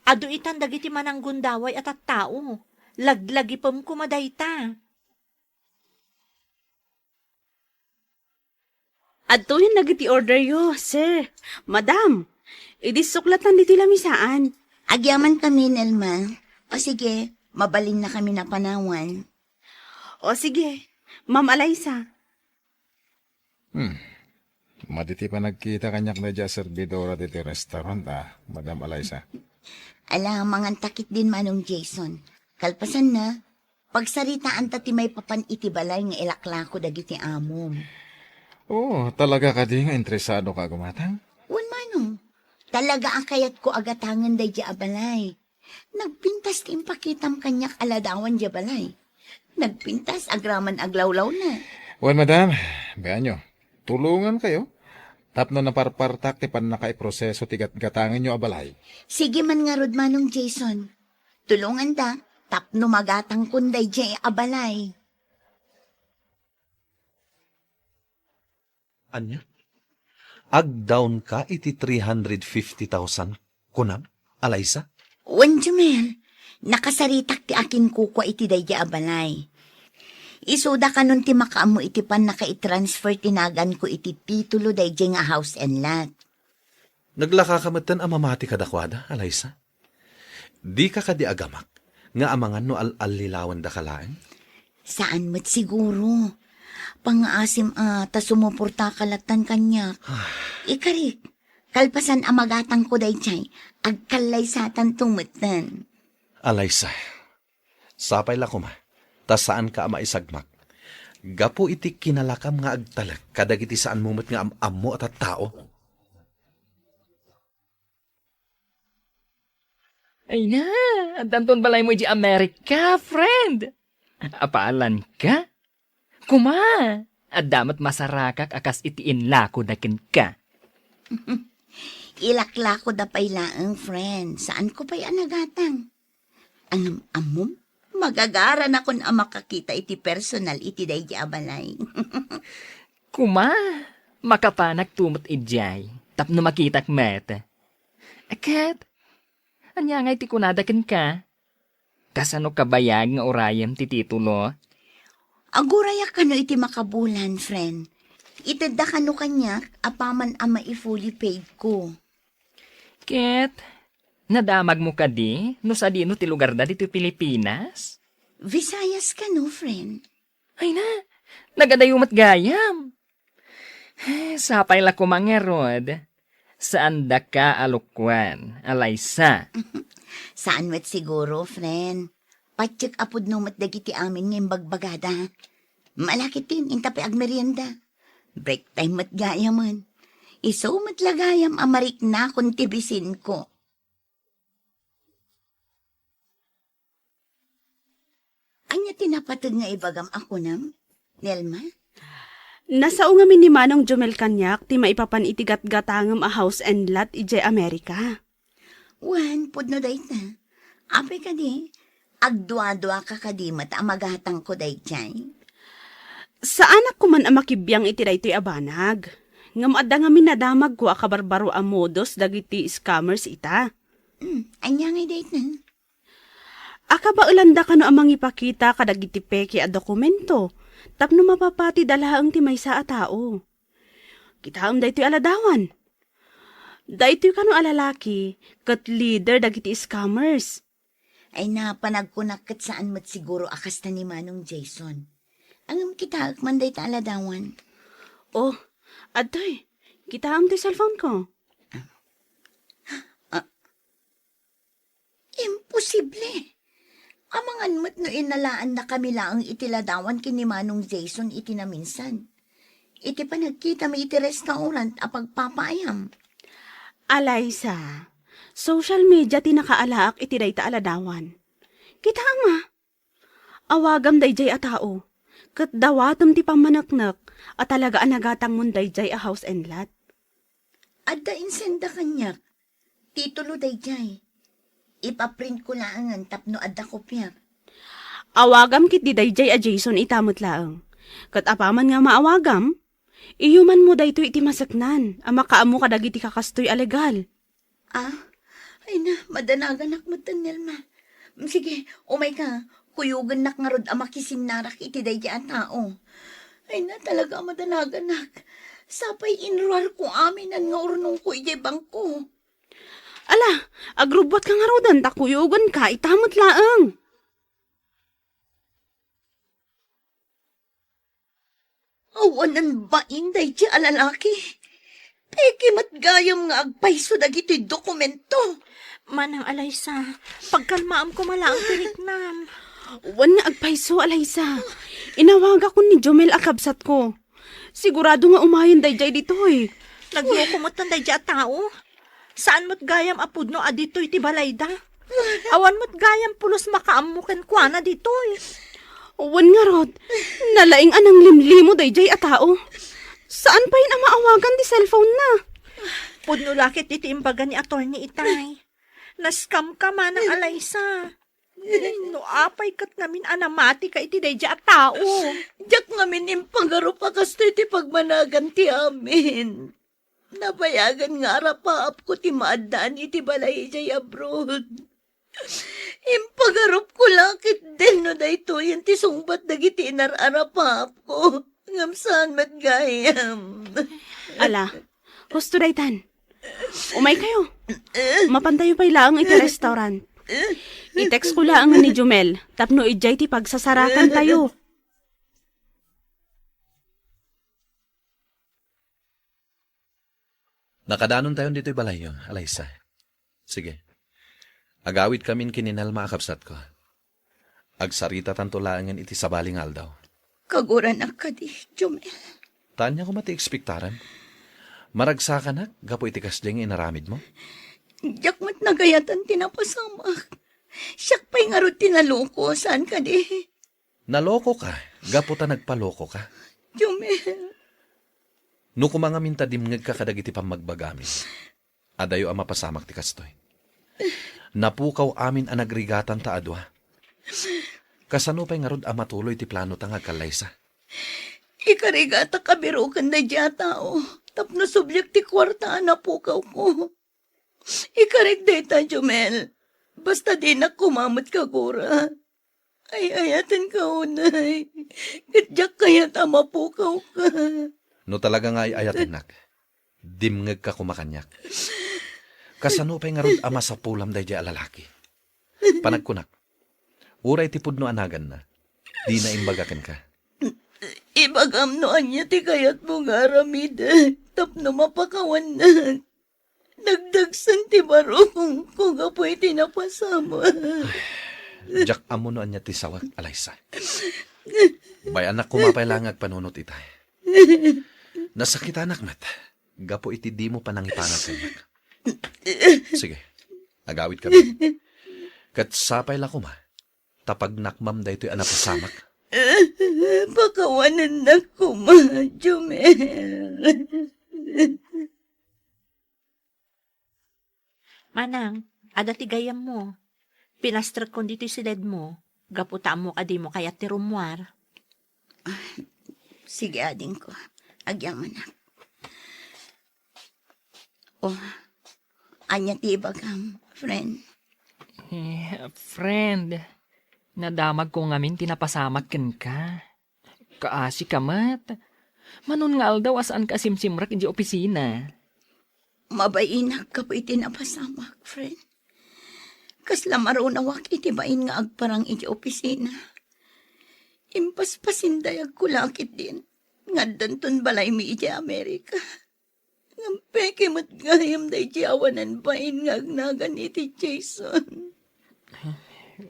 Adu itan dagiti mananggundaway a tattao. Laglagipem koma dayta. Adtoyen dagiti orderyo, sir, madam. Idi suklatan ditoy lamisaan. Agyaman kami, Nelma. O sige, mabalinna kami napanawan. O sige, Ma'am Alaysa. Hmm. Madi ti panagkita kaniak daydiay a serbidora ditoy restaurant, a, Madam Alaysa. Ala, mangantak ketdin, Manong Jason. Kalpasanna, pagsaritaanta ti maipapan iti balay nga ilaklako dagiti amom. Oh, talaga kadi nga interesado ka, gumatang? Wen, Manong. Talaga a kayatko a gatangen daydiay a balay. Nagpintas ti impakitam kaniak a ladawan diay balay. Nagpintas agraman aglawlawna. Wen, madam, bayanyo, tulongankayo tapno naparpartak ti pannakaiproseso ti gatgatangenyo a balay. Sige man ngarud, Manong Jason. Tulonganta tapno magatangkon daydiay a balay. Ania? Agdownka iti three hundred fifty thousand, kunam, Alaysa? Wen, Jumel, nakasaritak ti akinkukua iti daydiay a balay. Isuda kanon ti makaammo iti pannakaitransfer ti naganko iti titulo daydiay nga house and lot. Naglakaka metten a mamati kadakuada, Alaysa? Dika kadi agamak nga amangan no al-allilawendaka laeng? Saan met siguro. Pangngaasim a ta sumuportaka lattan kaniak. Ikarik, kalpasan a magatangko daydiay, agkallaysatanto metten. Alaysa, sapay la koma, ta saanka a maisagmak gapu iti kinalakam nga agtalek kadagiti saanmo met nga am-ammo a tattao. Ay na, addanton balaymo idiay Amerika, friend. Apalanka? Kuma, adda met masarakak a kas iti inlakoda kenka. Ilaklakoda pay laeng, friend. Saanko pay a nagatang. Ngem ammom, magagaranakon a makakita iti personal iti daydiay a balay. Kuma, makapanakto met idiay tapno makitak met. Ket, ania ngay ti kunada kenka? Kasano kabayag nga urayem ti titulo? Agurayak kano iti makabulan, friend. Itedda kano kaniak apaman a mai-fully paid ko. Ket, nadamagmo kadi no sadino ti lugarda ditoy Pilipinas? Visayas kano, friend? Ay na, nagadayo met gayam. Eh, sapay la koma ngarud. Saandaka a lokoen, Alaysa. Saan met siguro, friend. Patiek a pudno met dagiti amin nga imbagbagada. Malakit din, inta pay agmerienda. Break time met gayamen. Isu met la gayam a mariknakon ti bisinko. Ania ti napateg nga ibagam a kunam, Nelma? Nasao ngamin ni Manong Jomel kaniak ti maipapan iti gatgatangem a house and lot idiay Amerika. Wen, pudno dayta. Apay kadi, agduaduaka kadi met a magatangko daydiay? Saanak koman a makibiang iti daytoy a banag. Ngem adda ngamin nadamagko a kabarbaro a modus dagiti scammers ita. Hmm, ania ngay dayta? Akabaelanda kano a mangipakita kadagiti peke a dokumento tapno mapapatida laeng ti maysa a tao. Kitaem daytoy a ladawan. Daytoy kano a lalaki ket leader dagiti scammers. Ay na, panagkunak ket saan met siguro a kasta ni Manong Jason. Ngem kitaek man dayta a ladawan. Oh, adtoy. Kitaem ti cellphone ko. Ah, Imposible! Amangan met no innalaannakami laeng iti ladawan ken ni Manong Jason iti naminsan. Iti panagkitami iti restaurant a pagpapaayam. Alaysa, social media ti nakaalaak iti dayta a ladawan. Kitaem a, awagam daydiay a tao, ket dawatem ti pammaneknek a talaga a nagatangmon daydiay a house and lot. Adda insenda kaniak. Titulo daydiay. Ipaprintko laengen tapno adda kopiak. Awagam ketdi daydiay a Jason ita met laeng. Ket apaman nga maawagam, iyumanmo daytoy iti maseknan a makaammo kadagiti kakastoy a legal. Ah? Ay na, madanaganak met, Nelma. Sige, umayka, kuyogennak ngarud a makisinnarak iti daydi a tao. Ay na, talaga a madanaganak. Sapay inruarko aminan nga urnongko idiay bangko. Ala, agrubbuatka ngaruden ta kuyogenka ita met laeng. Awanen bain daydi a lalaki. Peke met gayam nga agpayso dagitoy dokumento. Manang Alaysa, pagkalmaam koma laeng ti riknam. Wen nga agpayso, Alaysa. Inawagakon ni Jomel a kabsatko. Sigurado nga umayen daydiay ditoy. Nagloko met daydi a tao. Saan met gayam a pudno a ditoy ti balayda. Awan met gayam pulos makaammo kenkuana ditoy. Wen ngarud, nalaing a nanglimlimo daydiay a tao. Saan pay a maawagan ti cellphone-na. Pudno la ket iti imbaga ni attorney itay. Nascam ka, Manang Alaysa. No apay ket ngamin a namati ka iti daydi a tao. Diak ngamin impagarup a kastoy ti pagmanagan ti amin. Nabayagan nga arapaapko ti maaddaan iti balay idiay abroad. Impagarupko la ketdin no daytoyen ti sungbat dagiti inar-arapaapko. Ngem saan met gayam. Ala, husto daytan. Umaykayo. Mapantayo pay laeng iti restaurant. I-text ko laeng ni Jumel tapno idiay ti pagsasarakantayo. Nakadanontayon ditoy balayyo, Alaysa. Sige. Agawidkamin ken ni Nelma a kabsatko. Agsaritatanto laengen iti sabali nga aldaw. Kaguranak kadi, Jumel. Ta ania koma ti ekspektaram? Maragsakanak gapu iti kasdiay nga inaramidmo? Diak met nagayatan ti napasamak. Siak pay ngarud ti naloko, saan kadi? Nalokoka gapu ta nagpalokoka. Jumel. No koma ngamin ta dimngegka kadagiti pammagbagamin, adayo a mapasamak ti kastoy. Napukaw amin a nagrigatan ta a dua. Kasano pay ngarud a matuloy ti planota nga agkallaysa? Ikarigatak a biroken daydi a tao tapno subliak ti kuarta a napukawko. Ikarik dayta, Jumel. Basta dinak koma met kagura. Ay-ayatenka unay. Ket diak kayat a mapukawka. No talaga nga ay-ayatennak, dimngegka koma kaniak. Kasano pay ngarud a masapulam daydiay a lalaki? Panagkunak, uray ti pudno a naganna, dina imbaga kenka. Ibagam no ania ti kayatmo nga aramidek tapno mapakawannak. Nagdagsen ti barukongko gapu iti napasamak. Diak ammo no ania ti sawek, Alaysa. Bay-anak koma pay la nga agpanunot itay. Nasakitanak met gapu iti dimo panangipanak kaniak. Sige, agawidkami. Ket sapay la koma ta pagnakmam daytoy a napasamak. Pakawanennak koma, Jumel. Manang, adda ti gayyemmo. Pinastrekkon ditoy siledmo, gapu ta ammok a dimo kayat ti rummuar. Ah, sige, adingko. Agyamanak. Oh, ania ti ibagam, friend? Eh, friend, nadamagko ngamin ti napasamak kenka. Kaasika met. Manon nga aldaw a saanka a simsimrek idiay opisina. Mabainak gapu iti napasamak, friend. Kasla marunawak iti bain nga agparang iti opisina. Impaspasindayagko la ketdin nga addanton balaymi idiay Amerika. Ngem peke met gayam daydi awanan bain nga agnagan iti Jason.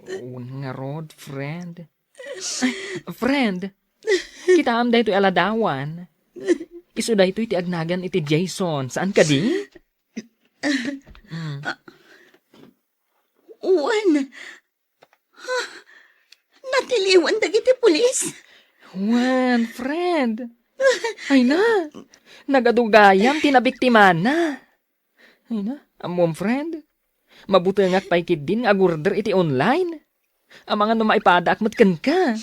Wen ngarud, friend. Friend, kitaem daytoy a ladawan. Isu daytoy ti agnagan iti Jason, saan kadi? Mm. Wen, ha? Natiliwan dagiti pulis? Wen, friend. Ay na, nagadu gayam ti nabiktimana. Ay na, ammom, friend. Mabutengak pay ketdin nga agorder iti online. Amangan no maipadaak met kenka.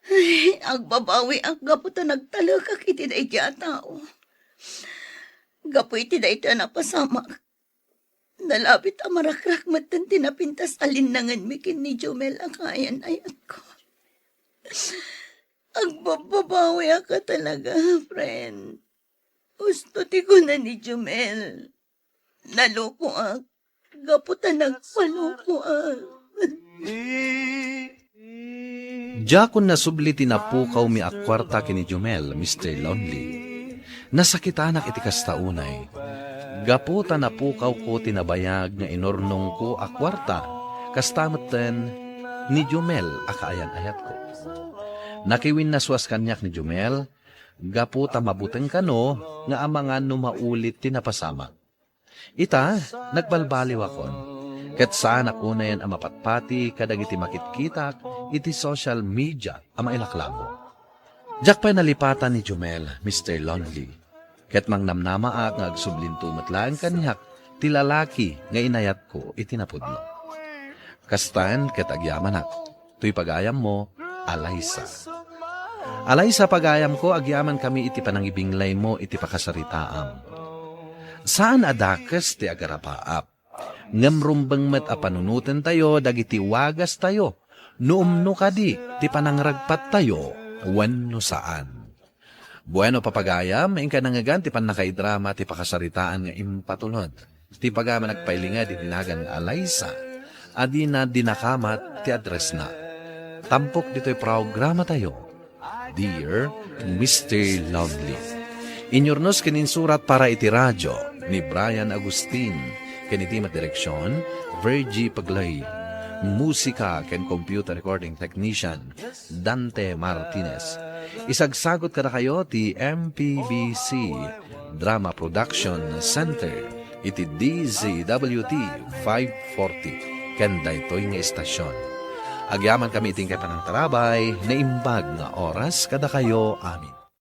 Ay, agbabawiak gapu ta nagtalekak iti daydi a tao. Gapu iti daytoy a napasamak, Nalabit a marakrak metten ti napintas a linnangenmi ken ni Jumel a kaayan-ayatko. Agbabbabawiak a talaga, friend. Husto ti kuna ni Jumel. Nalokoak gapu ta nagpalokoak. Diakon nasubli ti napukawmi a kuarta ken ni Jumel, Mister Lonely. Nasakitanak iti kasta unay. Gapu ta napukawko ti nabayag nga inurnongko a kuarta, kasta metten ni Jumel a kaayan-ayatko. Nakiwinnasuas kaniak ni Jumel, gapu ta mabuteng kano nga amangan no maulit ti napasamak. Ita, nagbalbaliwakon, ket saanak unayen a mapatpati kadagiti makitkitak iti social media a mailaklabo. Diak pay nalipatan ni Jumel, Mister Lonely, ket mangnamnamaak nga agsublinto met laeng kaniak ti lalaki nga inayatko iti napudno. Kastan ket agyamanak, toy pagayammo, Alaysa. Alaysa, pagayamko, agyamankami iti panangibinglaymo iti pakasaritaam. Saan a dakes ti agarapaap, ngem rumbeng met a panunotentayo dagiti wagastayo, no umno kadi ti panangragpattayo wenno saan. Bueno, papagayam, inka nangngegan ti pannakaidrama ti pakasaritaan nga impatulod. Ti pagayam a nagpailinged iti nagan nga Alaysa, a dina dinakamat ti addressna. Tampok ditoy programatayo, Dear Mister Lonely. Inyurnos ken insurat para iti radyo ni Brian Agustin, ken iti met direksion, Virgie Paglay. Musika ken computer recording technician, Dante Martinez. Isagsagot kadakayo ti M P B C Drama Production Center iti D Z W T five forty ken daytoy nga istasyon. Agyamankami iti inkay panangtarabay, naimbag nga oras kadakayo amin.